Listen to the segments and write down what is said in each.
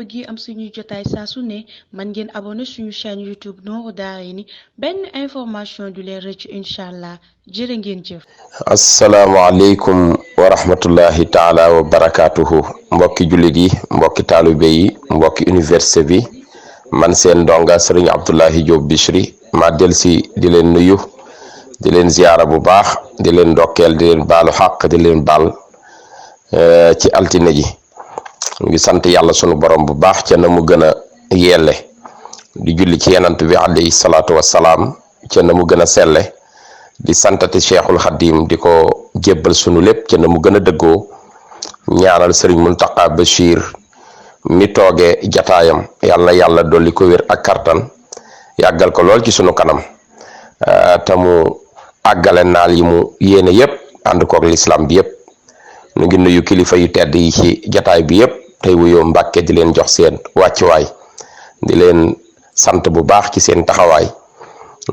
bëggee am suñu jotaay saa su ne man ngeen abonné suñu chaîne YouTube Nourou Darayni benn information du leen rëcc incha allah jërë ngeen jëf. asalaamaaleykum wa rahmatullahi taala wa barakaatuhu mbokki jullit yi mbokki taalibe yi mbokki université bi man seen ndonga sëriñ Abdoulahi Diop Bichri ma delsi di leen nuyu di leen ziyaara bu baax di leen ndokkeel di leen baalu xaq di leen baal ci altine ji ngi sant yàlla sunu borom bu baax ca na mu gën a yelle di julli ci yenant bi alayhi salaatu wassalaam ca na mu gën a selle di santati cheikhul xadim di ko jébbal sunu lépp ca na mu gën a dëggoo ñaanal sëriñ Muntaqa Bachir mi tooge jataayam yàlla yàlla dolli ko wér ak kartan yàggal ko lool ci sunu kanam te mu àggale naal yi mu yéene yépp ànd kook lislaam bi yépp nu ngi nuyu kilifa yu tedd yi ci jataay bi yépp tey wuyoo Mbàkke di leen jox seen wàccuwaay di leen sant bu baax ci seen taxawaay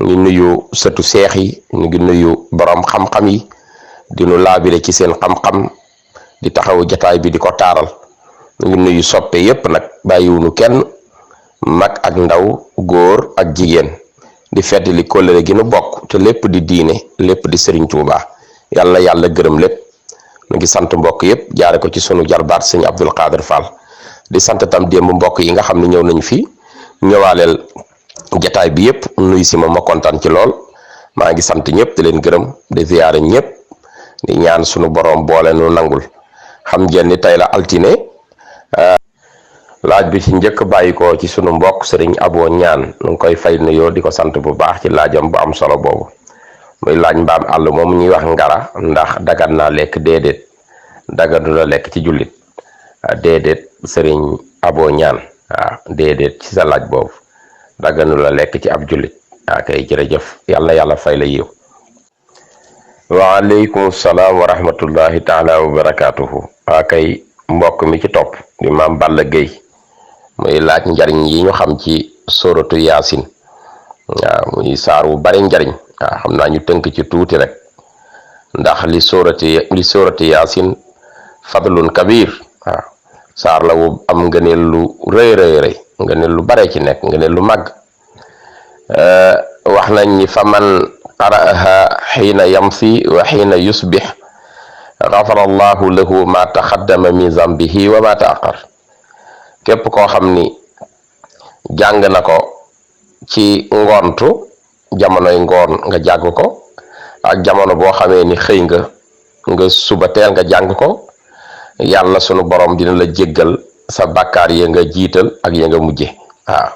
ñu nuyu sëtu seex yi ñu ngi nuyu borom xam-xam yi di nu laabire ci seen xam-xam di taxawu jataay bi di ko taaral ñu ngi nuyu soppe yépp nag bàyyiwunu kenn mag ak ndaw góor ak jigéen di feddali kóllëre gi nu bokk te lépp di diine lépp di Sëriñ Tuubaa yàlla yàlla gërëm lépp ñu ngi sant mbokk yépp jaare ko ci sunu jarbaat sëñ Abdul Qadir Fall di sant tam démb mbokk yi nga xam ne ñëw nañu fi ñëwaaleel jataay bi yépp nuyu si ma kontaan ci lool maa ngi sant ñëpp di leen gërëm di ziyaare ñëpp di ñaan sunu borom boole nu nangul xam ngeen ni tey la altine laaj bi ci njëkk bàyyi ko ci sunu mbokk sëriñ Abo ñaan nu ngi koy fay nuyoo di ko sant bu baax ci laajam bu am solo boobu muy laaj mbaam àll moom ñuy wax ngara ndax dagan naa lekk déedéet daganu la lekk ci jullit déedéet sëriñ Abo ñaan waaw déedéet ci sa laaj boobu daganu la lekk ci ab jullit waa kay jërëjëf yàlla yàlla fay la yiw waaleykum salaam wa rahmatullahi taala wa barakaatuhu waa kay mbokk mi ci topp di maam Balla Gueye muy laaj njariñ yi ñu xam ci sóoratu yaasin waaw muy saar wu bari njariñ waaw xam naa ñu tënk ci tuuti rek ndax li sóorati yaasin fadlun kabir waaw saar la wu am ngëneel lu rëy rëy ngëneel lu bare ci nekk ngëneel lu màgg wax nañ ni fa man qara'aha xiina yamsi wa xiina yusbix gafara allahu lahu ma taxaddama min zambihi wa ma taaqar képp koo xam ni jàng na ko ci ngoontu jamonoy ngoon nga jàng ko ak jamono boo xamee ni xëy nga suba teel nga jàng ko yàlla sunu borom dina la jéggal sa bàkkaar ya nga jiital ak ya nga mujje waaw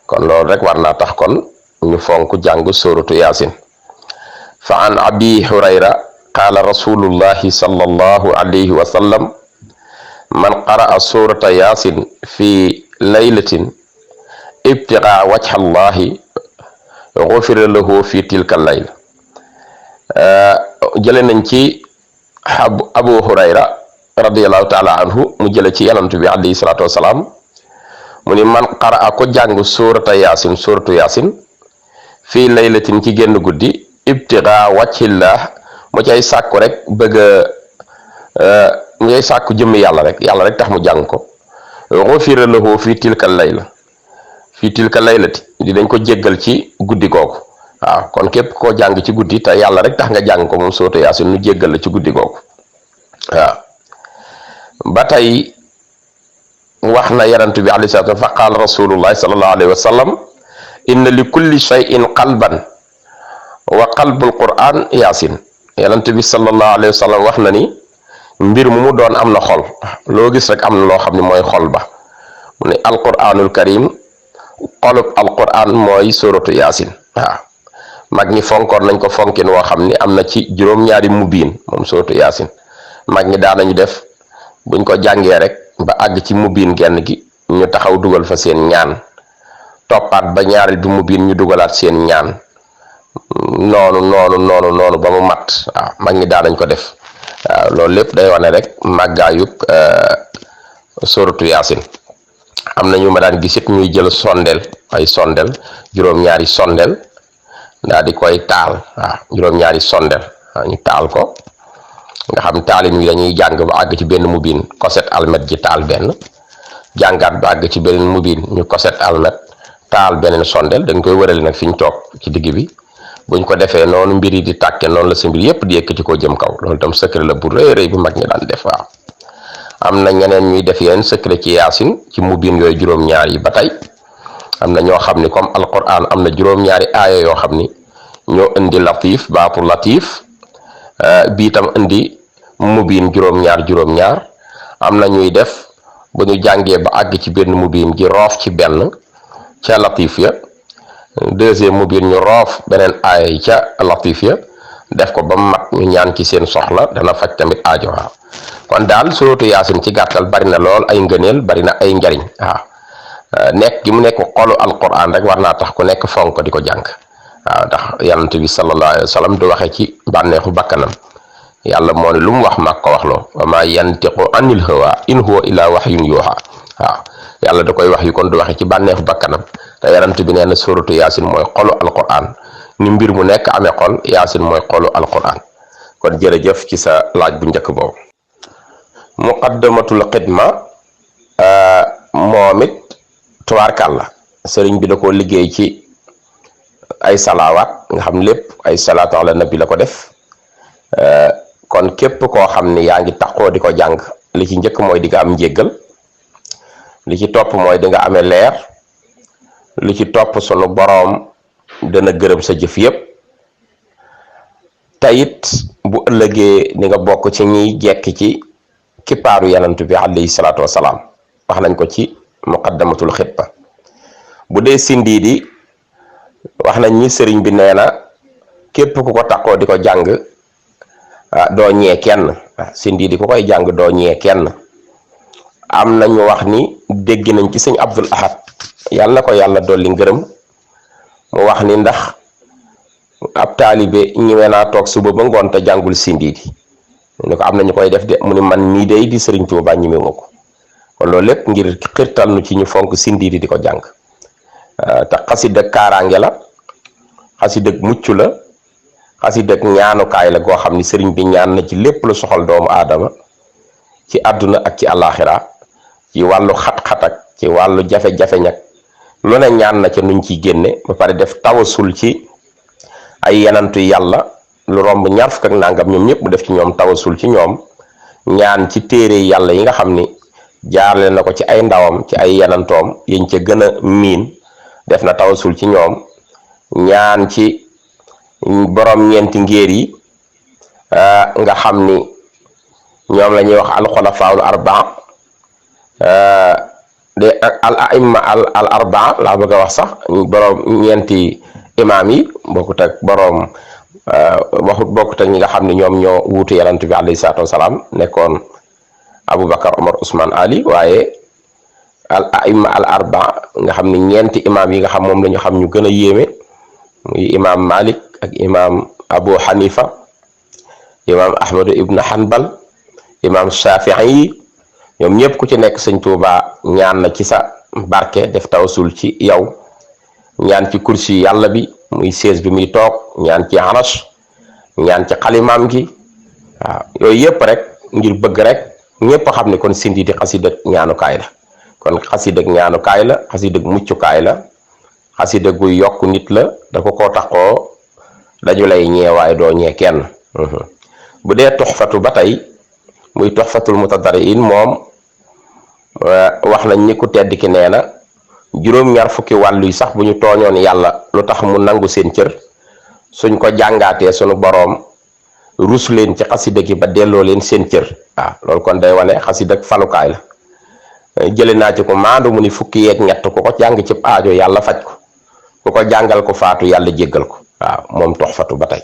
kon loolu rek war naa tax kon ñu fonk jàng sóoratu yaasin fa an abi hurayra qaala rasulullahi sallallahu alayhi wa sallam man qara'a surata yaasin fi laylatin ibtigaa wajha allahi gufira lahu fi tilka layla jële nañ ci abu hurayra radiyallahu taala anhu mu jële ci yanantu bi alayhi salatu wasalaam mu ni man qara'a ko jàng suratu yaasin fi laylatin ci génn guddi ibtigaa wajhillah mu cay sàkku rek bëgg mu cay sàkku jëmmi yàlla rek tax mu jàng ko ghufira lahu fi tilka laylati dinañ ko jéggal ci guddi googu waaw kon képp koo jàng ci guddi te yàlla rek tax nga jàng ko moom sóoratu yaasin nu jéggal la ci guddi googu waaw ba tey wax na yarantu bi alayhi salaatu fa qaala rasulullahi sallallahu alayhi wa sallam inna li kulli shay'in qalban wa qalbul quran yaasin yarantu bi sallallahu alayhi wa sallam wax na ni mbir mu doon am na xol loo gis rek am na loo xam ne mooy xol ba mu ne alquranul karim xolub alquran mooy sóoratu yaasin waaw mag ñi fonkoon nañ ko fonkin woo xam ni am na ci juróom-ñaari mubiin moom sóoratu yaasin mag ñi daanañu def buñ ko jàngee rek ba àgg ci mubiin genn gi ñu taxaw dugal fa seen ñaan toppaat ba ñaareel bi mubiin ñu dugalaat seen ñaan noonu ba mu mat waaw mag ñi daanañ ko def waaw loolu lépp day wane rek màggaayub sóoratu yaasin am na ñu ma daan gisit ñuy jël sondel juróom-ñaari sondel daal di koy taal waaw juróom-ñaari sondel ñu taal ko nga xam taalin wi dañuy jàng ba àgg ci benn mubiin koset almet ji taal benn jàngaat ba àgg ci beneen mubin ñu koset almet taal beneen sondel dañ koy wërale nag fi ñu toog ci digg bi buñ ko defee noonu mbir yi di tàkke noonu la sa mbir yépp di yëkkati ko jëm kaw loolu tam secret la bu rëy rëy bu mag ñi daan def waaw am na ñeneen ñuy def yeneen secret ci yaasin ci mubin yooyu juróom-ñaar yi ba tey am na ñoo xam ni comme alquran am na juróom-ñaari aaya yoo xam ni ñoo indi latif baatu latif bii tam indi mubin juróom-ñaar am na ñuy def bu ñu jàngee ba àgg ci benn mubin gi roof ci benn ca latif ya deuxième mubin ñu roof beneen aaya yi ca latif ya def ko ba mu mat ñu ñaan ci seen soxla dana faj tamit aajo waaw kon daal suratu yaasin ci gàttal bari na lool ay ngëneel bari na ay njariñ waaw nekk gi mu nekk xolu alquran rek war naa tax ku nekk fonk di ko jàng waaw ndax yonent bi sallallahu alayhi wa sallam du waxe ci bànneexu bakkanam yàlla moo ne lu mu wax mag ko wax loo wa ma yantiqu anil hawa in huwa illa wahyun yuha waaw yàlla da koy wax yu kon du waxe ci bànneexu bakkanam te yonent bi nee na suratu yaasin mooy xolu alquran ni mbir mu nekk amee xol yaasin mooy xolu alquran kon jërëjëf ci sa laaj bu njëkk boobu muqaddamatul xidma moom it tubaarkàlla sëriñ bi da koo liggéey ci ay salaawaat nga xam lépp ay salaatu ala nabi la ko def kon képp koo xam ni yaa ngi taxoo di ko jàng li ci njëkk mooy di nga am njéggal li ci topp mooy di nga amee leer li ci topp sunu boroom dana gërëm sa jëf yépp tayit bu ëllëgee di nga bokk ci ñiy jekki ci kippaaru yanantu bi alayhi salaatu wasalaam wax nañ ko ci muqaddamatul xidma bu dee sindii di wax nañ ni sëriñ bi nee na képp ku ko taxoo di ko jàng doo ñee kenn sindii di ku koy jàng doo ñee kenn am nañu wax ni dégg nañ ci sëñ Abdul Ahad yàlla na ko yàlla dolli ngërëm mu wax ni ndax ab taalibe ñëwee naa toog suba ba ngoon te jàngul sindii di ni ko am na ñu koy def de mu ni man nii day di sëriñ Tuubaa ñemewu ma ko kon loolu lépp ngir xirtal nu ci ñu fonk sindii di ko jàng te xasida kaaraange la xasida mucc la xasida ñaanukaay la goo xam ni sëriñ bi ñaan na ci lépp lu soxal doomu aadama ci àdduna ak ci àllaaxira ci wàllu xat-xat ak ci wàllu jafe-jafe ñag lu ne ñaan na ca nuñ ciy génne ba pare def tawasul ci ay yenantu yàlla lu romb ñaar fukk ak nangam ñoom ñëpp mu def ci ñoom tawasul ci ñoom ñaan ci téere yàlla yi nga xam ni jaarle na ko ci ay ndawam ci ay yenantoom yiñ ca gën a miin def na tawasul ci ñoom ñaan ci borom ñeenti ngéer yi nga xam ni ñoom la ñuy wax alxulafaul arbaa de al aimma al arbaa laa bëgg a wax sax borom ñeenti imaam yi bokkut ak borom bokkut ak ñi nga xam ne ñoom ñoo wuutu yonent bi alayhi salaatu wasalaam nekkoon Aboubacar Omar Ousmane Ali waaye al aimma al arbaa nga xam ne ñeenti imaam yi nga xam moom la ñu xam ñu gën a yéeme muy imaam Malik ak imaam Abu Hanifa imaam Ahmadu ibn Hanbal imaam Shafii yi ñoom ñëpp ku ci nekk sëñ Tuubaa ñaan na ci sa barke def tawassul ci yow ñaan ci kursi yàlla bi muy sees bi muy toog ñaan ci arash ñaan ci xalimaam gi waaw yooyu yëpp rek ngir bëgg rek ñëpp xam ne kon sindi di xasida ñaanukaay la kon xasida ñaanukaay la xasida muccukaay la xasida gu yokk nit la da ko koo taxoo dañu lay ñeewaay doo ñee kenn bu dee tuxfatu ba tey muy tuxfatul mutadarriin moom wax nañ ni ku tedd ki nee na juróom-ñaar fukki wàllu yi sax bu ñu tooñoon yàlla lu tax mu nangu seen cër suñ ko jàngaatee sunu boroom rus leen ci xasida gi ba delloo leen seen cër waaw loolu kon day wane xasida ak falukaay la jële naa ci ko maandu mu ni fukki yeeg ñett ku ko jàng ci aajo yàlla faj ko ku ko jàngal ko faatu yàlla jéggal ko waaw moom tuxfatu ba tey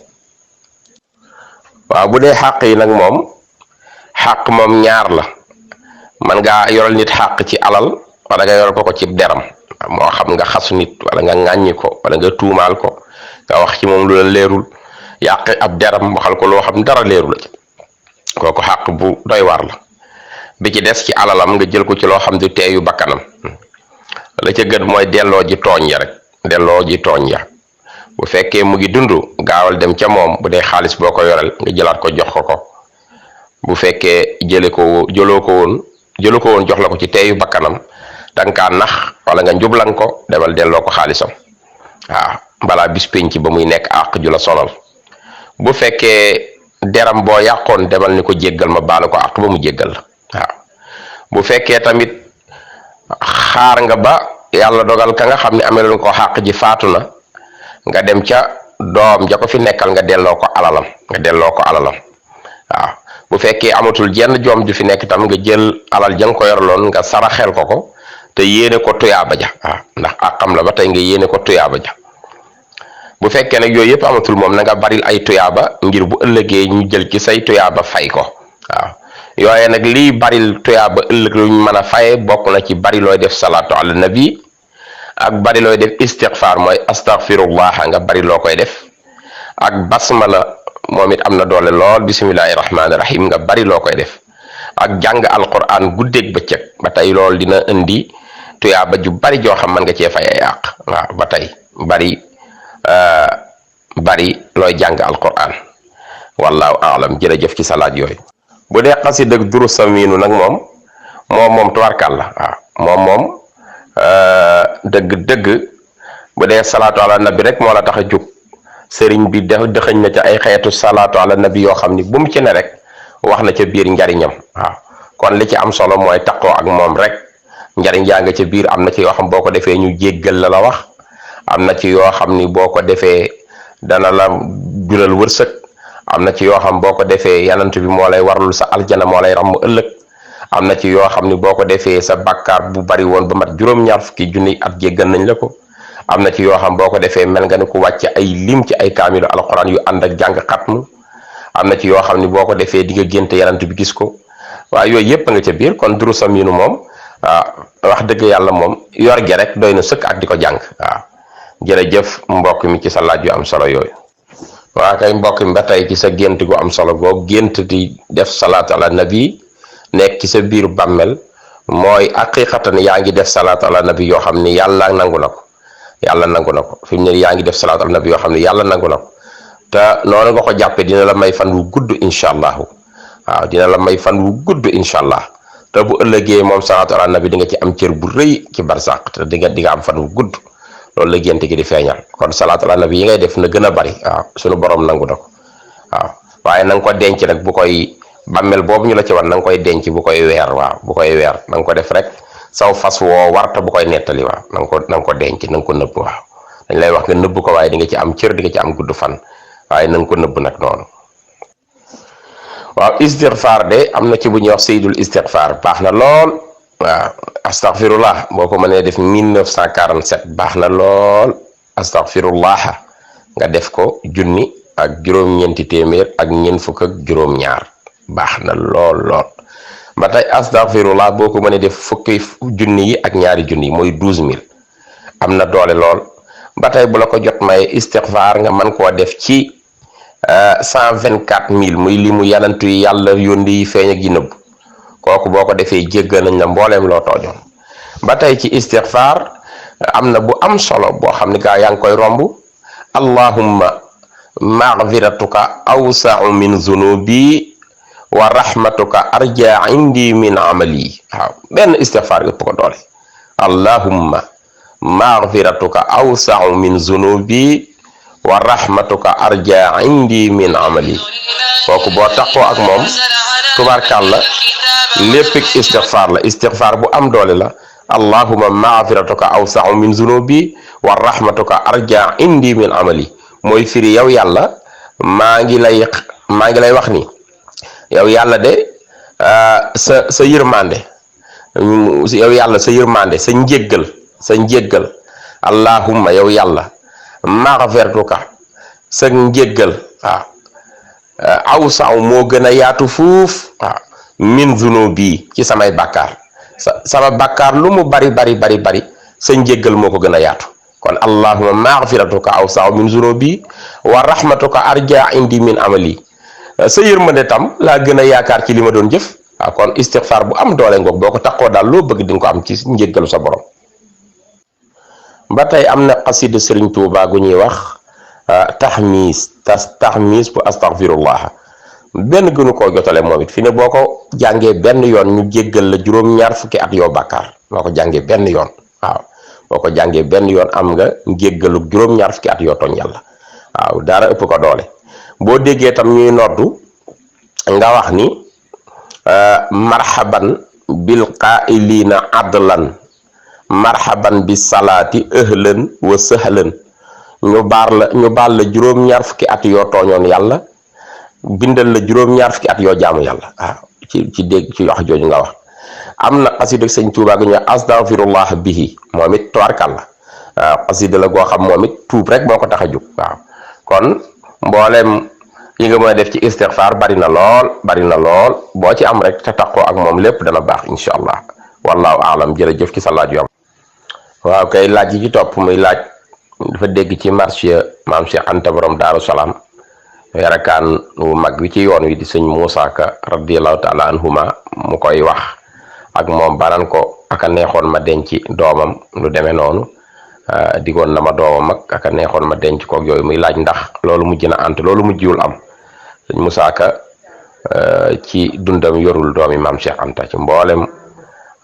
waaw bu dee xàq yi nag moom xàq moom ñaar la man ngaa yoral nit xàq ci alal wala nga yoral ko ci deram moo xam nga xasu nit wala nga ŋàññi ko wala nga tuumaal ko nga wax ci moom lu la leerul yàq ab deram waxal ko loo xam dara leeru la ci kooku xàq bu doy war la bi ci des ci alalam nga jël ko ci loo xam du teeyu bakkanam la ca gën mooy delloo ji tooñ ya rek delloo ji tooñ ya bu fekkee mu ngi dund gaawal dem ca moom bu dee xaalis boo ko yorel nga jëlaat ko jox ko bu fekkee jëloo ko woon jox la ko ci teeyu bakkanam dankaa nax wala nga njublan ko demal delloo ko xaalisam waaw balaa bis penc ba muy nekk àq ju la sonal. bu fekkee deram boo yàqoon demal ni ko jéggal ma baalu ko àq ba mu jéggal la waaw. bu fekkee tamit xaar nga ba yàlla dogal ka nga xam ne ameloon ko xàq ji faatu na nga dem ca doom ja ko fi nekkal nga delloo ko alalam waaw. bu fekkee amatul jenn joom ju fi nekk tam nga jël alal ja nga ko yorloon nga saraxel ko te yéene ko tuyaaba ja waaw ndax àqam la ba tey nga yéene ko tuyaaba ja. bu fekkee nag yooyu yëpp amatul moom na nga baril ay tuyaaba ngir bu ëllëgee ñu jël ci say tuyaaba fay ko waaw. yooye nag liy baril tuyaaba ëllëg luñ mën a faye bokk na ci bari looy def salaatu ala nabi ak bari looy def istighfar mooy astaghfirullah nga bari loo koy def ak basmala moom it am na doole lool bismillahi rahmaani rahim nga bari loo koy def ak jàng alquran guddeeg bëccëg ba tey loolu dina indi tuyaaba ju bari joo xam mën nga cee fay ay àq waaw. ba tey bari looy jàng alquran wallahu aalam. jërëjëf ci salaat yooyu. bu dee xasida ak durus samiinu nag moom tubarkal la waaw moom dëgg bu dee salaatu ala nabi rek moo la tax a jóg sëriñ bi dëxëñ na ca ay xeetu salaatu ala nabi yoo xam ni bu mu ci ne rek wax na ca biir njariñam waaw. kon li ci am solo mooy taqoo ak moom rek njariñ yaa nga ca biir. am na ci yoo xam boo ko defee ñu jéggal la wax am na ci yoo xam ni boo ko defee dana la jural wërsëg am na ci yoo xam boo ko defee yanant bi moo lay warlul sa aljana moo lay ramm ëllëg am na ci yoo xam ni boo ko defee sa bàkkaar bu bari woon ba mat juróom-ñaar fukki junni at jéggal nañ la ko. am na ci yoo xam boo ko defee mel nga ni ku wàcce ay lim ci ay kaamilu alquran yu ànd ak jàng xatmu. am na ci yoo xam ni boo ko defee di nga génte yanant bi gis ko waaw yooyu yëpp nga ca biir. kon durus samiinu moom wax dëgg yàlla moom yor gi rek doy na sëkk ak di ko jàng waaw. jërëjëf mbokk mi ci sa laaj yu am solo yooyu. waa kay mbokk mi ba tey ci sa gént gu am solo googu gént di def salaatu ala nabi nekk ci sa biir bàmmel mooy haqiqatan yaa ngi def salaatu ala nabi yoo xam ni yàlla nangu na ko fi mu ne yaa ngi def salaatu ala nabi yoo xam ni yàlla nangu na ko te noonu nga ko jàppee dina la may fan wu gudd incha allahu waaw. dina la may fan wu gudd incha allah te bu ëllëgee moom salaatu ala nabi di nga ci am cër bu rëy ci barsàq te di nga am fan wu gudd. loolu la gént gi di feeñal. kon salaatu ala nabi yi ngay def na gën a bari waaw sunu borom nangu na ko waaw. waaye na nga ko denc nag bu koy bàmmeel boobu ñu la ci war na nga koy denc bu koy weer waaw bu koy weer na nga ko def rek saw fas woo warta bu koy nettali waaw na nga ko denc na nga ko nëbb waaw. dañ lay wax nga nëbb ko waaye di nga ci am cër di nga ci am gudd fan waaye na nga ko nëbb nag noonu. waaw istighfar de am na ci bu ñuy wax sayyidul istighfar baax na lool waaw. astaghfirullah boo ko mënee def 1947 baax na lool. astaghfirullah nga def ko junni ak juróom-ñeenti téeméer ak ñeent fukk ak juróom-ñaar baax na lool. ba tey astaghfirullah boo ko mënee def fukki junni yi ak ñaari junni mooy 12000 am na doole lool. ba tey bu la ko jot may istighfar nga mën koo def ci 124000 muy limu yanantu yi yàlla yónni yi feeñ ak yi nëbb kooku boo ko defee jéggal nañ la mbooleem loo toojoon. ba tey ci istighfar am na bu am solo boo xam ne gaa yaa ngi koy romb. allahumma maghfiratuka awsa'u min zunubi wa rahmatuka arja indi min amali waaw benn istighfar yëpp ko doole. allahumma maghfiratuka awsa'u min zunubi wa rahmatuka arja indi min amali kooku boo taxoo ak moom tubaarkàlla lépp istighfar la. istighfar bu am doole la. allahumma maghfiratuka awsa'u min zunubi wa rahmatuka arja indi min amali mooy firi yow yàlla maa ngi lay wax ni yow yàlla de sa yërmande yow yàlla sa yërmande sa njéggal allahumma yow yàlla maghfiratuka sa njéggal waaw awsa'u moo gën a yaatu fuuf waaw min zunubi ci samay bàkkaar sama bàkkaar lu mu bari sa njéggal moo ko gën a yaatu. kon allahumma maghfiratuka awsa'u min zunubi wa rahmatuka arja indi min amali sa yërmande tam laa gën a yaakaar ci li ma doon jëf waaw. kon istighfar bu am doole ngoog boo ko taxoo daal loo bëgg di nga ko am ci njéggalu sa borom. ba tey am na xasida Sëriñ Tuubaa gu ñuy wax taxmiis bu astaghfirullah benn gënu koo jotale moom it fi ne boo ko jàngee benn yoon ñu jéggal la juróom-ñaar fukki at yoo bàkkaar boo ko jàngee benn yoon waaw boo ko jàngee benn yoon am nga njéggalu juróom-ñaar fukki at yoo tooñ yàlla waaw dara ëpp ko doole boo déggee tam ñuy noddu nga wax ni marhaban bil qaa'ilina adlan marhaban bis salaati ahlan wa sahlan ñu baal la juróom-ñaar fukki at yoo tooñoon yàlla bindal la juróom-ñaar fukki at yoo jaamu yàlla waaw ci dégg ci wax jooju nga wax am na xasida sëñ Tuubaa gi ñu astaghfirullah bihi moom it tubarkal la waaw xasida la goo xam moom it tuub rek moo ko tax a jóg waaw kon mboolem yi nga mën a def ci istighfar bari na lool boo ci am rek te takkoo ak moom lépp dana baax incha allah wallahu aalam jërëjëf ci sa laaj yu am waaw kay laaj yi ci topp muy laaj dafa dégg ci marché maam Cheikh Anta borom Daaru Salaam yarakaan wu mag wi ci yoon wi di sëñ Moussa Ka radiyallahu taala anhuma mu koy wax ak moom banan ko aka neexoon ma denc doomam lu demee noonu digoon na ma doomam aka neexoon ma denc koog yooyu muy laaj ndax loolu mujj na ant loolu mujjiwul am sëñ Moussa Ka ci dundam yorul doomi maam Cheikh Anta ci mboolem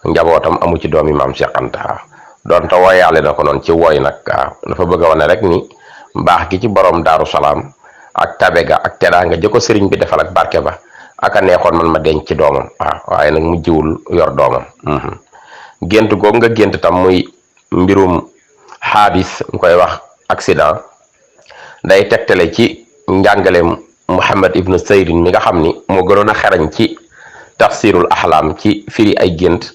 njabootam amu ci doomi maam Cheikh Anta waaw doonte woyaale na ko noonu ci woy nag waaw dafa bëgg a wane rek ni mbaax gi ci borom Daaru Salaam ak tabe ga ak teraanga jëkko sëriñ bi defal ak barke ba aka neexoon man ma denc ci doomam waaw waaye nag mujjiwul yor doomam gént googu nga gént tam muy mbirum xaadis ñu koy wax accident day tegtale ci njàngaleem Muhammad ibnu Sayrin mi nga xam ni moo gënoon a xerañ ci tafsirul axlaam ci firi ay gént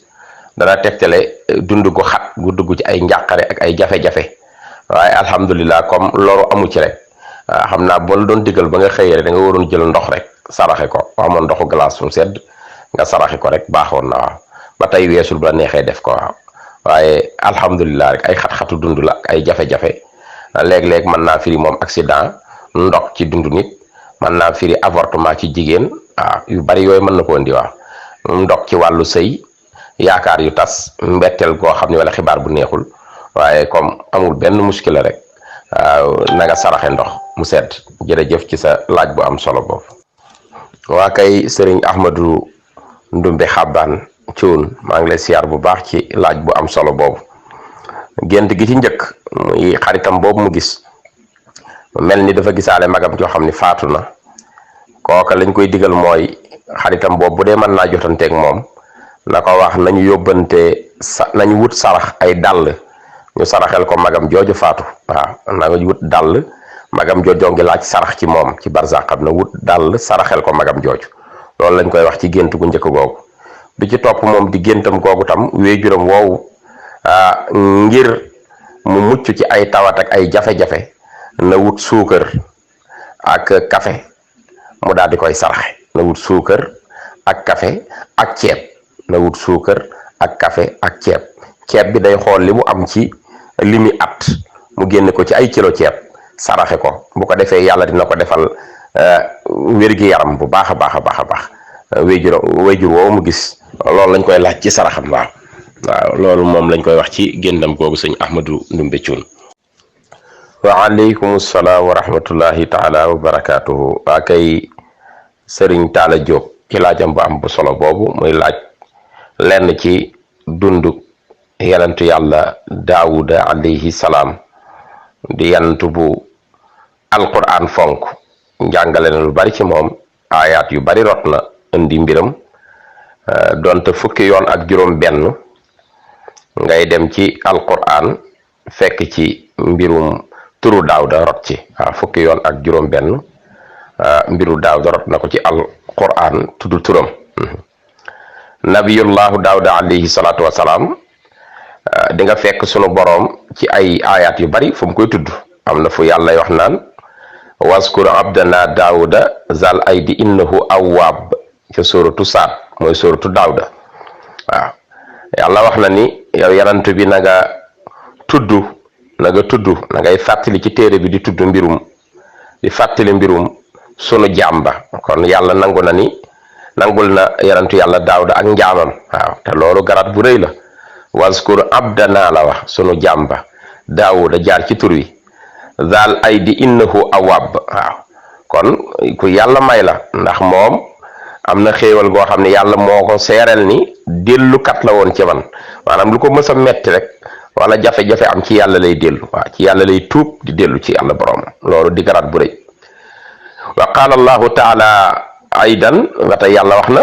dana tegtale dund gu xat gu dugg ci ay njàqare ak ay jafe-jafe waaye alhamdulilah comme loru amu ci rek xam naa boo la doon digal ba nga xëyee da nga waroon jël ndox rek saraxe ko amoon ndoxu glace mu sedd nga saraxe ko rek baaxoon na waaw ba tey weesul bu la neexee def ko waaw waaye alhamdulilah rek ay xat-xatu dund la ak ay jafe-jafe léeg-léeg mën naa firi moom accident ndox ci dund nit mën naa firi avortement ci jigéen waaw yu bari yooyu mën na ko indi waaw ndox ci wàllu sëy yaakaar yu tas mbetteel goo xam ne wala xibaar bu neexul waaye comme amul benn muskila rek waaw na nga saraxe ndox mu sedd jërëjëf ci sa laaj bu am solo boobu waa kay sëriñ Ahmadou Ndumbe Xabbaan Cuun maa ngi lay siyaar bu baax ci laaj bu am solo boobu gént gi ci njëkk muy xaritam boobu mu gis mel ni dafa gisaale magam joo xam ni faatu na kooka lañ koy digal mooy xaritam boobu bu dee mën naa jotanteeg moom na ko wax nañu yóbbante nañu wut sarax ay dàll ñu saraxel ko magam jooju faatu waaw na nga wut dàll magam joojoo ngi laaj sarax ci moom ci barzaqam na wut dàll saraxel ko magam jooju loolu lañ koy wax ci gént gu njëkk googu bi ci topp moom di géntam googu tam wéejuram woowu ngir mu mucc ci ay tawat ak ay jafe-jafe na wut suukar ak café mu daal di koy saraxe na wut suukar ak café ak ceeb na wut suukar ak café ak ceeb bi day xool li mu am ci limi at mu génne ko ci ay kilo ceeb saraxe ko bu ko defee yàlla dina ko defal wér-gi yaram bu baax a baax a baax a baax wéyjur woowu mu gis loolu lañ koy laaj ci saraxam waaw loolu moom lañ koy wax ci géndam googu sëñ Ahmadou Ndumbe Cuun wa aleykum salaam wa rahmatullahi taala wa barakaatuhu waa kay sëriñ Taala Jóob ci laajam bu am bu solo boobu muy laaj lenn ci dundu yanantu yàlla Daawuda alayhi salaam di yanantu bu alquran fonk njàngale na lu bari ci moom ayaat yu bari rot na indi mbiram donte fukki yoon ak juróom benn ngay dem ci alquran fekk ci mbirum turu Daawuda rot ci waaw fukki yoon ak juróom benn mbiru Daawuda rot na ko ci alquran tuddu turam nabiyullahu Daawuda alayhi salaatu wasalaam di nga fekk sunu boroom ci ay ayaat yu bari fu mu koy tudd am na fu yàlla wax naan waskur abdana Daawuda zal aydi innahu awwaab ca sóoratu Saad mooy sóoratu Daawuda waaw yàlla wax na ni yow yarantu bi na nga tudd na ngay fàttali ci téere bi di tudd mbirum di fàttali mbirum sunu jàmba kon yàlla nangul na yarantu yàlla Daawuda ak njaamam waaw te loolu garat bu rëy la waskur abdana la wax sunu jàmba Daawuda jaar ci tur wi zal aydi innahu awwaab waaw kon ku yàlla may la ndax moom am na xéewal goo xam ne yàlla moo ko seereel ni dellukat la woon ci man maanaam lu ko mës a metti rek wala jafe-jafe am ci yàlla lay dellu waaw ci yàlla lay tuub di dellu ci yàlla borom loolu di garaat bu rëy wa qaala allahu taala aydan wata yàlla wax na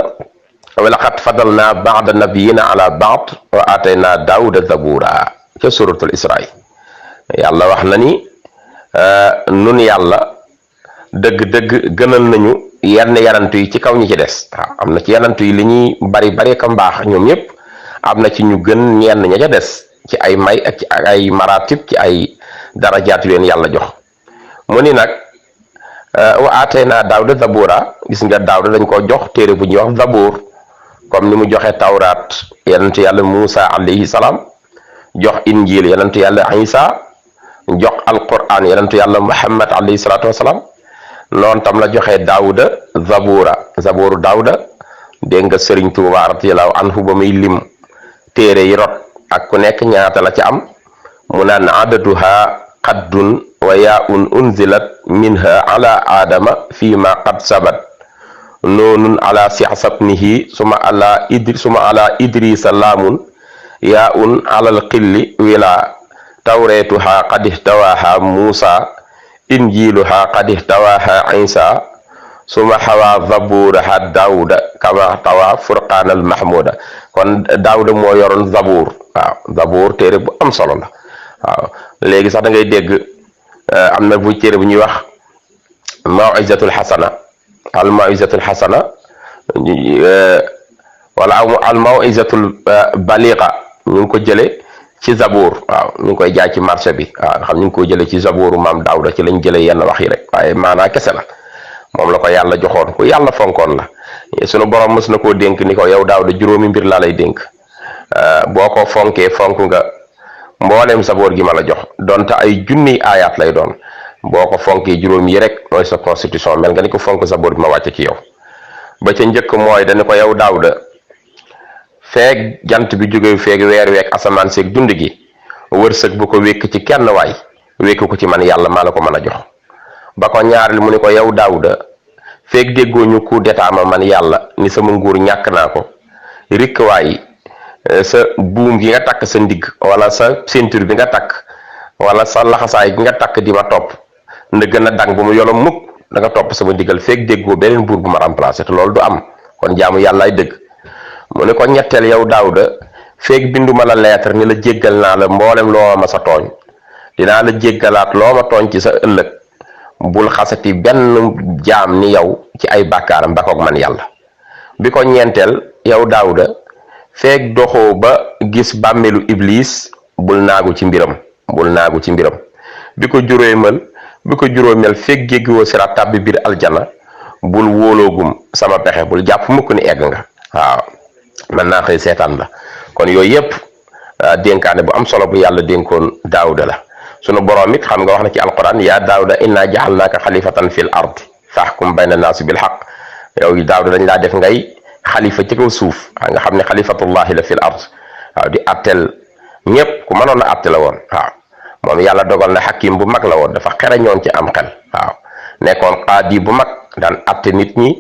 wa laqad fadalna ba'da nabiyina ala ba'd wa atayna daawuda zabura ca suratul israa yàlla wax na ni nun yàlla dëgg-dëgg gënal nañu yenn yanantu yi ci kaw ñi ci des waaw am na ci yanantu yi li ñuy bari ka mbaax ñoom ñëpp am na ci ñu gën ñenn ña ca des ci ay may ak ci ay maratib ci ay darajaat yu leen yàlla jox mu ni nag wa atayna daawuda zabura gis nga daawuda dañ ko jox téere bu ñuy wax zabur comme ni mu joxe tawraat yonent yàlla Muusa alayhi salaam jox injil yonent yàlla Isa jox alquran yonent yàlla Muhammad alayhi salaatu wasalaam noonu tam la joxe daawuda zaburu daawuda dégg nga Sëriñ Tuuba radiyallahu anhu ba muy lim téere yi rot ak ku nekk ñaata la ci am mu naan adaduha qaddun wa yaa'un unzilat minha ala adama fi ma qad sabat noonun ala sixsabnihi suma ala idrisa laamun yaa'un alal qilli wila tawretuha qad ihtawaha musa injiluha qad ihtawaha isa suma xawa zaburaha daawuda kama tawa furqaanal mahmuda kon daawuda moo yoroon zabur waaw zabur téere bu am solo la waaw léegi sax da ngay dégg am na bu téere bu ñuy wax mawizatul xasana al mawizatul xasana wala al mawizatul baliqa ñu ngi ko jële ci zabur waaw ñu ngi koy jaay ci marché bi waaw nga xam ñu ngi ko jële ci zaburu maam daawuda ci lañ jële yenn wax yi rek waaye maanaa kese la moom la ko yàlla joxoon ku yàlla fonkoon la sunu borom mës na koo dénk ni ko yow daawuda juróomi mbir laa lay dénk boo ko fonkee fonk nga mboolem saboor gi ma la jox donte ay junniy aayaat lay doon boo ko fonkee juróom yi rek mooy sa constitution mel nga ni ko fonk saboor gi ma wàcce ci yow ba ca njëkk mooy dañu ko yow daawuda feeg jant bi jóge feeg weer weeg asamaan seeg dund gi wërsëg bu ko wékk ci kenn waay wékk ko ci man yàlla maa la ko mën a jox ba ko ñaareel mu ni ko yow daawuda feeg déggoo ñu coup d'état ma man yàlla ni sama nguur ñàkk naa ko rikk waay sa buum gi nga takk sa ndigg wala sa ceinture bi nga takk wala sa laxasaay gi nga takk di ma topp na gën a dang bu mu yolom mukk da nga topp sama ndigal feeg déggoo beneen buur bu ma remplacer te loolu du am kon jaamu yàllaay dëgg mu ne ko ñetteel yow daawuda feeg binduma la lettre ni la jéggal naa la mboolem loo ma sa tooñ dinaa la jéggalaat loo ma tooñ ci sa ëllëg bul xasati benn jaam ni yow ci ay bàkkaaram ba koog man yàlla bi ko ñeenteel yow daawuda feeg doxoo ba gis bàmmeelu iblis bul naagu ci mbiram bi ko juróomeel feeg jéggiwoo siraat tàbbi biir aljana bul wóoloogum sama pexe bul jàpp mukk ni egg nga waaw man naa xëy seetaan la kon yooyu yëpp dénkaane bu am solo bu yàlla dénkoon daawuda la sunu borom it xam nga wax na ci alquran yaa daawuda inna ja'alnaaka xalifatan fil ard fahkum bayna naasi bil haqq yow daawuda dañ laa def ngay xalifa ci kaw suuf nga xam ne xalifatullahi la fil ard waaw di attel ñëpp ku mënoon a atte la woon waaw moom yàlla dogal na xakim bu mag la woon dafa xereñoon ci am xel waaw nekkoon qaadi bu mag daan atte nit ñi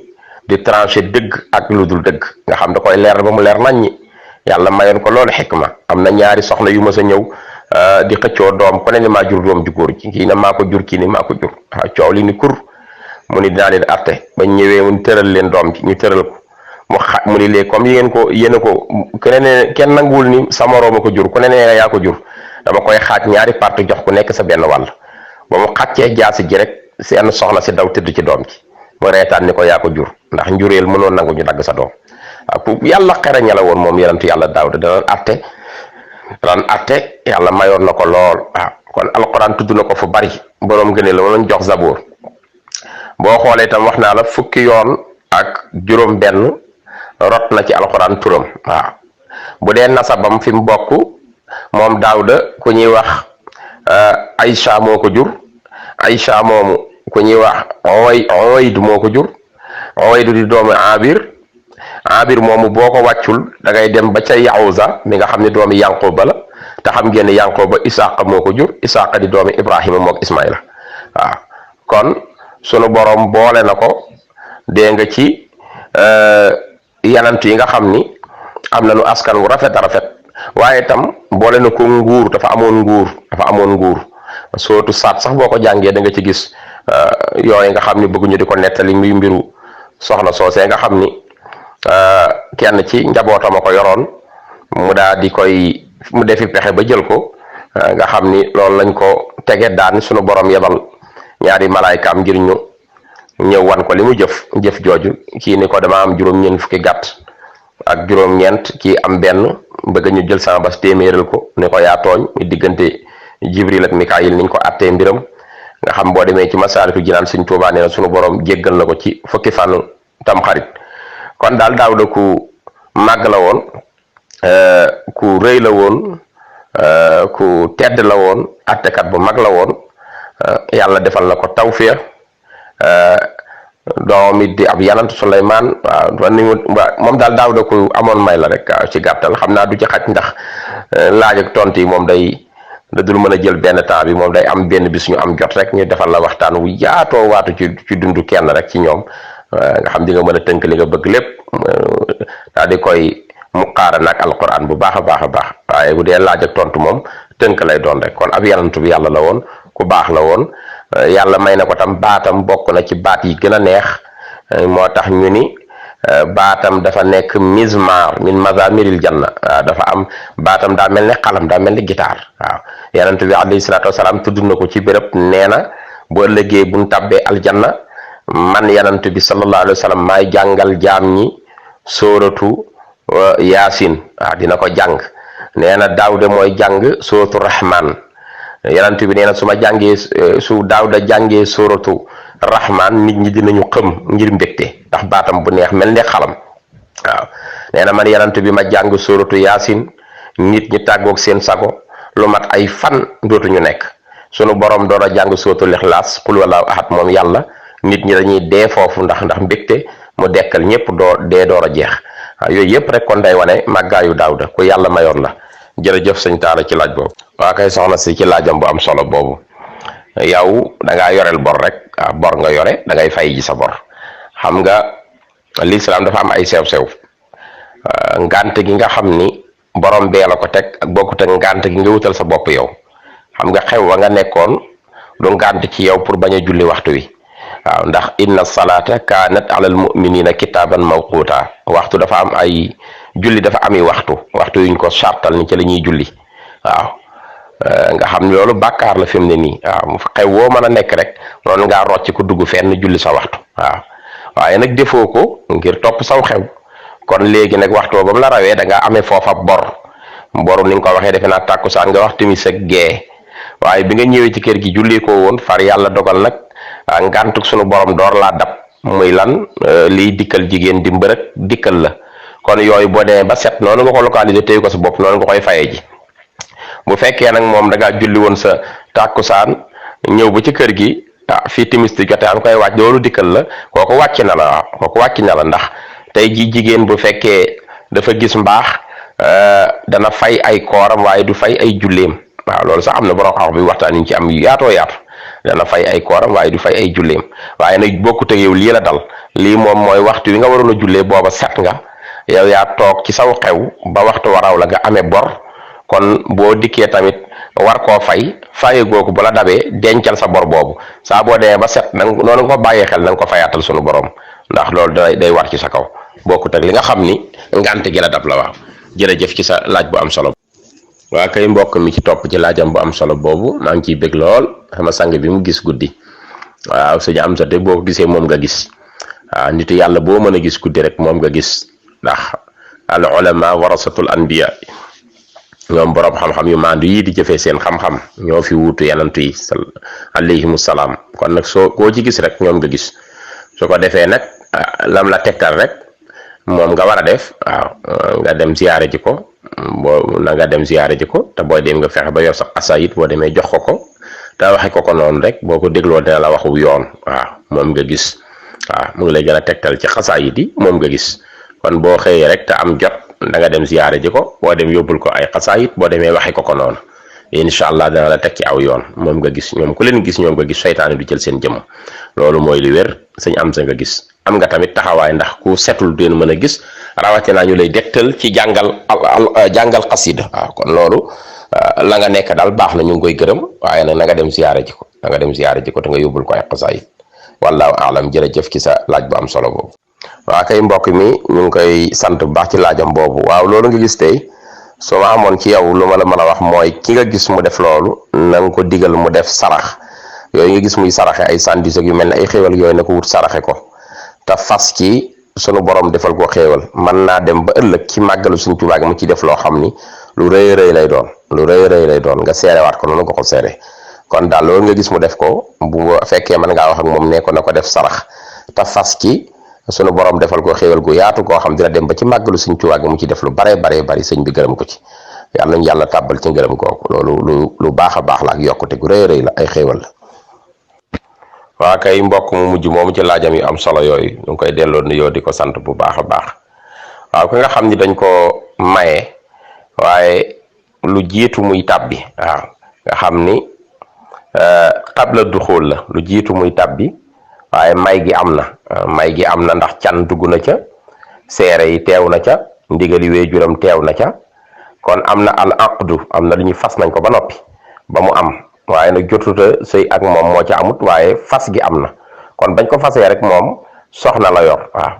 di trancher dëgg ak lu dul dëgg nga xam da koy leer ba mu leer nañ ñi yàlla mayoon ko loolu xikma am na ñaari soxna yu mës a ñëw di xëccoo doom ku ne ni maa jur doom ju góor ji kii ne maa ko jur kii ni maa ko jur waaw coow li ni kur mu ni dinaa leen atte bañ ñëwee mu tëral leen doom ji ñu tëral ko mu ni léegi comme yéen a ko kenn nanguwul ni sa moroom a ko jur ku ne nee yaa ko jur dama koy xaaj ñaari parti jox ku nekk sa benn wàll ba mu xàccee jaasi ji rek seen soxna si daw tëdd ci doom ji mu reetaan ni ko yaa ko jur ndax njureel mënoon nangu ñu dagg sa doom waaw pour yàlla xereña la woon moom yonentu yàlla Daawuda daan atte yàlla mayoon na ko lool waaw kon alquran tudd na ko fu bari boroom gëne la wala jox zabur boo xoolee itam wax naa la fukki yoon ak juróom benn rot na ci alquran turam waaw bu dee nasabam fi mu bokk moom Daawuda ku ñuy wax Aïcha moo ko jur Aïcha moomu ku ñuy wax Owayd moo ko jur Owayd di doomu Abir moomu boo ko wàccul da ngay dem ba ca Yawza mi nga xam ne doomi Yanquba la te xam ngeen ne Yanquba Isaaqa moo ko jur Isaaqa di doomi Ibrahima mook Ismaïla waaw kon sunu borom boole na ko dégg nga ci yanant yi nga xam ni am nañu askan wu rafet a rafet waaye itam boole na ko nguur dafa amoon nguur sootu saat sax boo ko jàngee da nga ci gis yooyu nga xam ni bëgguñu di ko nettali muy mbiru soxna soosee nga xam ni kenn ci njabootam a ko yoroon mu daa di koy mu defi pexe ba jël ko nga xam ni loolu lañ ko tege daan sunu borom yebal ñaari malaaykaam ngir ñu ñëw wan ko li mu jëf jooju kii ni ko dama am juróom-ñeent fukki gàtt ak juróom-ñeent kii am benn bëgg ñu jël sama bas téeméeral ko ni ko yaa tooñ muy diggante Jibril ak Mikaayil niñ ko attee mbiram nga xam boo demee ci Masaalikul Jinaan Sëñ Tuubaa nee na sunu borom jéggal na ko ci fukki fànn Tamxarit kon daal Daawuda ku màgg la woon ku rëy la woon ku tedd la woon attekat bu mag la woon yàlla defal na ko tawfeex doom it di ab yanant Suleymaan waaw moom daal Daawuda ku amoon may la rek waaw ci gàttal xam naa du ci xaj ndax laaj ak tontu yi moom da dul mën a jël benn temps bi moom day am benn bis ñu am jot rek ñu defal la waxtaan wu yaatoo waatu ci dundu kenn rek ci ñoom nga xam di nga mën a tënk li nga bëgg lépp daal di koy muqaara nag alquran bu baax a baax a baax waaye bu dee laaj ak tontu moom tënk lay doon rek kon ab yanantu bi yàlla la woon ku baax la woon yàlla may na ko tam baatam bokk na ci baat yi gën a neex moo tax ñu ni baatam dafa nekk mizmar min mazamiril janna waaw dafa am baatam daa mel ni xalam daa mel ni guitare waaw yanantu bi alayhi salaatu wasalaam tudd na ko ci béréb nee na boo ëllëgee buñ tàbbee aljanna man yanantu bi sallallahu alayhi wa sallam maay jàngal jaam ñi sóoratu yaasin waaw dina ko jàng nee na Daawuda mooy jàng sóoratu rahman yanantu bi nee na su ma jàngee su Daawuda jàngee sóoratu rahman nit ñi dinañu xëm ngir mbégte ndax baatam bu neex mel ne xalam waaw nee na man yanantu bi ma jàng sóoratu yaasin nit ñi tàggoog seen sago lu mat ay fan dootuñu nekk sunu borom door a jàng sóoratul ixlaas qul wallahu ahad moom yàlla nit ñi dañuy dee foofu ndax mbégte mu dekkal ñëpp door a jeex waaw yooyu yëpp rek kon day wane màggaayu Daawuda ku yàlla mayoon la jërëjëf sëñ Taala ci laaj boobu. waa kay soxna si ci laajam bu am solo boobu yow da ngaa yoreel bor rek bor nga yore da ngay fay ji sa bor xam nga lislaam dafa am ay sew-sew ngànt gi nga xam ni borom bee la ko teg ak bokkut ak ngànt gi nga wutal sa bopp yow xam nga xew wa nga nekkoon du ngànt ci yow pour bañ a julli waxtu wi waaw ndax inna salaata kaanat alal muminina kitaaban mawquuta waxtu dafa am ay julli dafa ami waxtu yuñ ko sartal ni ci la ñuy julli waaw nga xam ne loolu bàkkaar la fi mu ne nii waaw xew woo mën a nekk rek noonu ngaa rocc ko dugg fenn julli sa waxtu waaw waaye nag defoo ko ngir topp saw xew kon léegi nag waxtu ba mu la rawee da ngaa amee foofa boru ni nga ko waxee defe naa tàkkusaan nga wax timis ak gee waaye bi nga ñëwee ci kër gi julli ko woon far yàlla dogal nag ngàntuk sunu borom door laa dab muy lan liy dikkal jigéen di mbërëg dikkal la kon yooyu boo demee ba set noonu nga ko localisé téyu ko sa bopp noonu nga koy fayee ji bu fekkee nag moom da ngaa julli woon sa tàkkusaan ñëw ba ci kër gi fii timis di jotee am koy wàcc loolu dikkal la kooku wàcc na la waaw kooku wàcc na la ndax tey ji jigéen bu fekkee dafa gis mbaax dana fay ay kooram waaye du fay ay julleem waaw loolu sax am na borom xam bi waxtaan ñu ci am yaatoo yaatu dana fay ay kooram waaye du fay ay julleem waaye nag bokkut ak yow lii la dal lii moom mooy waxtu wi nga waroon a jullee booba set nga yow yaa toog ci saw xew ba waxtu waraw la nga amee bor kon boo dikkee tamit war koo faye googu bu la dabee dencal sa bor boobu saa boo demee ba set nag noonu nga ko bàyyee xel na nga ko fayaatal sunu borom ndax loolu day war ci sa kaw bokkut ak li nga xam ni ngànt gi la dab la waaw jërëjëf ci sa laaj bu am solo. waa kay mbokk mi ci topp ci laajam bu am solo boobu maa ngi ciy bëgg lool sama sang bi mu gis guddi waaw sëñ am sa te boo ko gisee moom nga gis waaw nitu yàlla boo mën a gis guddi rek moom nga gis ndax al ulama warasatul anbiya ñoom borom xam-xam yu maandu yii di jëfee seen xam-xam ñoo fi wuutu yanantu yi alayhimu salaam kon nag soo koo ci gis rek ñoom nga gis su ko defee nag lam la tegtal rek moom nga war a def waaw nga dem ziyaare ji ko nga dem ziyaare ji ko te booy dem nga fexe ba yor sax asayit boo demee jox ko te waxe ko noonu rek boo ko dégloo dina la waxu yoon waaw moom nga gis waaw mu ngi lay gën a tegtal ci xasaayit yi moom nga gis kon boo xëyee rek te am jot da nga dem ziyaare ji ko boo dem yóbbul ko ay xasaayit boo demee waxe ko noonu incha allah dana la teg ci aw yoon moom nga gis ñoom ku leen gis ñoom nga gis seytaane du jël seen jëmm loolu mooy li wér sëñ am sa nga gis am nga tamit taxawaay ndax ku setul den mën a gis rawatina ñu lay dektal ci jàngal xasida waaw kon loolu la nga nekk daal baax na ñu ngi koy gërëm waaye nag na nga dem ziyaare ji ko te nga yóbbul ko ay xasaayid wallaahu aalam. jërëjëf ci sa laaj bu am solo boobu. waa kay mbokk mi ñu ngi koy sant bu baax ci laajam boobu. waaw loolu nga gis tey soo ma amoon ci yow lu ma la mën a wax mooy ki nga gis mu def loolu na nga ko digal mu def sarax yooyu nga gis muy saraxe ay sandis yu mel ne ay xéewal yooyu na ko wut saraxe ko te fas ci sunu borom defal ko xéewal mën naa dem ba ëllëg ci màggalu Sëñ Tuubaa gi mu ci def loo xam ni lu rëy rëy lay doon nga seerewaat ko noonu nga ko seere kon daal loolu nga gis mu def ko bu fekkee mën ngaa wax ak moom ne ko na ko def sarax te fas ci sunu borom defal ko xéewal gu yaatu koo xam dina dem ba ci màggalu Sëñ Tuubaa gi mu ci def lu bare bari sëñ bi gërëm ko ci yàlla nañu yàlla tàbbal ci ngërëm googu loolu lu baax a baax la ak yokkute gu rëy la ay xéewal la. waa kay mbokk mu mujj moomu ci laajam yu am solo yooyu ñu ngi koy delloo nuyoo di ko sant bu baax a baax waaw ki nga xam ni dañ ko maye waaye lu jiitu muy tàbbi waaw nga xam ni qabla duxul la lu jiitu muy tàbbi waaye may gi am na ndax can dugg na ca seere yi teew na ca ndigali waajuram teew na ca kon am na al aqdu am na lu ñuy fas nañ ko ba noppi ba mu am waaye nag jotuta sëy ak moom moo ca amut waaye fas gi am na kon bañ ko fasee rek moom soxna la yor waaw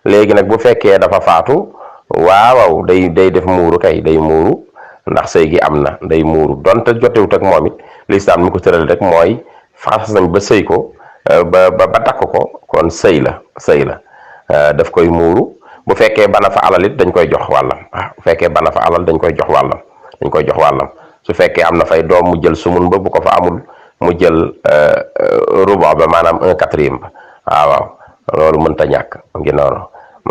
léegi nag bu fekkee dafa faatu waaw day def muuru kay day muuru ndax sëy gi am na day muuru donte jotewut ak moom it lislaam mi ko tëral rek mooy fas nañ ba sëy ko ba takk ko kon sëy la daf koy muuru bu fekkee bana fa alal it dañ koy jox wàllam waaw bu fekkee bana fa alal dañ koy jox wàllam su fekkee am na fay doom mu jël sumun ba bu ko fa amul mu jël ruba ba maanaam 1/4 ba waaw loolu mënta ñàkk mu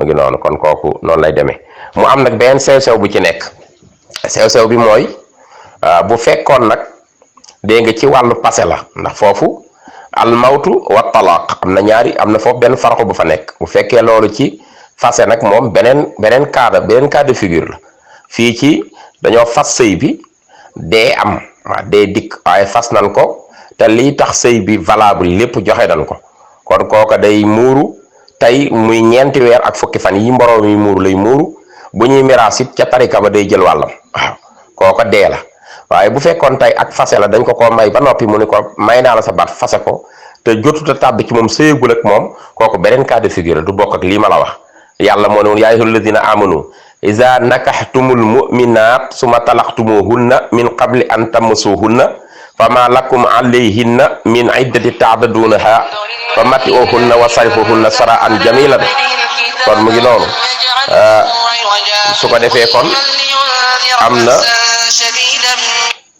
ngi noonu kon kooku noonu lay demee mu am nag benn sew-sew bu ci nekk sew-sew bi mooy bu fekkoon nag dégg nga ci wàllu passé la ndax foofu al mawtu wa talaq am na foofu benn farqu bu fa nekk bu fekkee loolu ci fase nag moom beneen cas de figure la fii ci dañoo fas sëy bi dee am waaw dee dikk waaye fas nan ko te lii tax sëy bi valable lépp joxe nan ko kon kooka day muuru tey muy 4 weer ak fukki fan yi mboroo mi muuru lay muuru bu ñuy miraas it ca tarika ba day jël wàllam waaw kooka dee la waaye bu fekkoon tey ak fase la dañ ko may ba noppi mu ni ko may naa la sa baat fase ko te jotuta tàbbi ci moom sëyagul ak moom kooku beneen cas de figure du bokk ak lii ma la wax yàlla moo ne woon yaa ayyuhal ladina amanu iza nakaxtumul mu'minaat suma talaxtumuhunna min qabli an tamassuhunna fama lakum alayhinna min iddati ta'tadunaha fa mati'uhunna wa sarrifuhunna sara'an jamilan kon mu ngi noonu su ko defee kon am na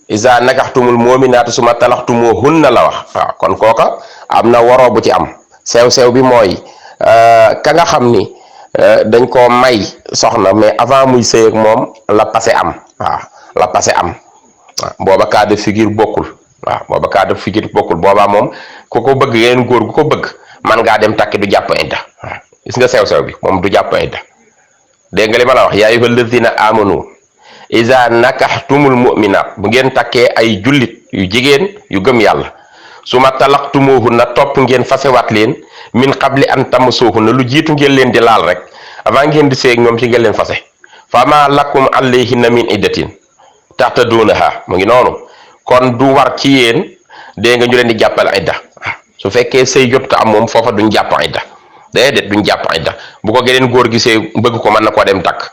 iza nakaxtumul mu'minaat suma talaxtumuhunna la wax waaw kon kooka am na waroo bu ci am sew-sew bi mooy ka nga xam ni dañ koo may soxna mais avant muy sëy ak moom la passé am waaw booba cas de figure bokkul boobaa moom ku ko bëgg yeneen góor gu ko bëgg man ngaa dem takki du jàpp idda waaw gis nga sew-sew bi moom du jàpp idda dégg nga li ma la wax yaa ayyuhal lazina amanu iza nakaxtumul mu'minaat bu ngeen takkee ay jullit yu jigéen yu gëm yàlla suma talaqtumuhunna topp ngeen fasewaat leen min qabli an tamassuhunna lu jiitu ngeen leen di laal rek avant ngeen di seeg ñoom ci ngeen leen fase fama lakum alayhinna min iddatin ta'tadunaha mu ngi noonu kon du war ci yéen dégg nga ñu leen di jàppal idda su fekkee sëy jot ko am moom foofa duñ jàpp idda déedéet duñ jàpp idda bu ko geneen góor gisee bëgg ko mën na koo dem takk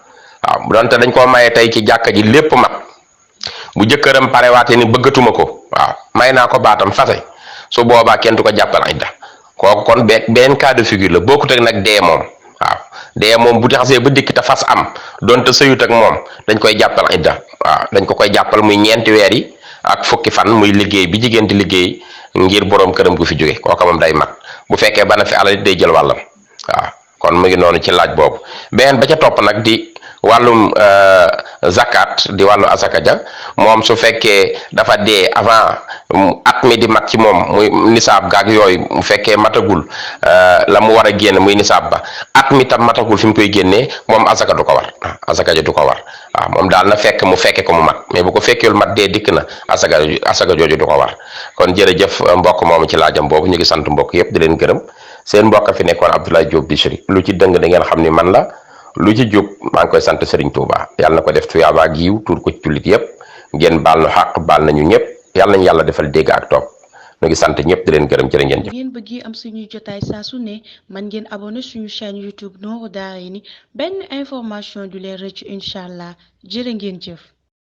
waaw donte dañ koo maye tey ci jàkka ji lépp mat bu jëkkëram parewaate ni bëggatuma ko waaw may naa ko baatam fase su boobaa kenn du ko jàppal idda kooku kon benn cas de figure la bokkut ak nag dee moom waaw dee moom bu taxasee ba dikk te fas am donte sëyut ak moom dañ koy jàppal idda waaw dañ ko koy jàppal muy 4 weer yi ak fukki fan muy liggéey bi jigéen di liggéey ngir boroom këram gu fi jóge kooka moom day mat bu fekkee bana fi alal day jël wàllam waaw kon mu ngi noonu ci laaj boobu beneen ba ca topp nag di wàllum zakat di wàllu asaka ja moom su fekkee dafa dee avant at mi di mat ci moom muy nisaab gaag yooyu mu fekkee matagul la mu war a génn muy nisaab ba at mi tam matagul fi mu koy génnee moom asaka du ko war asaka ja du ko war waaw moom daal na fekk mu fekke ko mu mat mais bu ko fekkeel mat dee dikk na asaka jooju du ko war kon jërëjëf mbokk moomu ci laajam boobu ñu ngi sant mbokk yëpp di leen gërëm seen mbokk fi nekkoon Abdoulaye Diop Bichri lu ci dëng da ngeen xam ni man la lu ci jub maa ngi koy sant Serigne Touba yàlla na ko def tuyaaba ak yiw tuur ko ci jullit yépp ngeen baal nu xàq baal nañu ñëpp yàlla nañu yàlla defal dégg ak topp ñu ngi sant ñëpp di leen gërëm jërë ngeen jëf. ngeen bëgg am suñuy jotaay saa su ne man ngeen abonné suñu chaîne YouTube Nourou Darayni benn information du leen rëcc incha allah jërë ngeen jëf.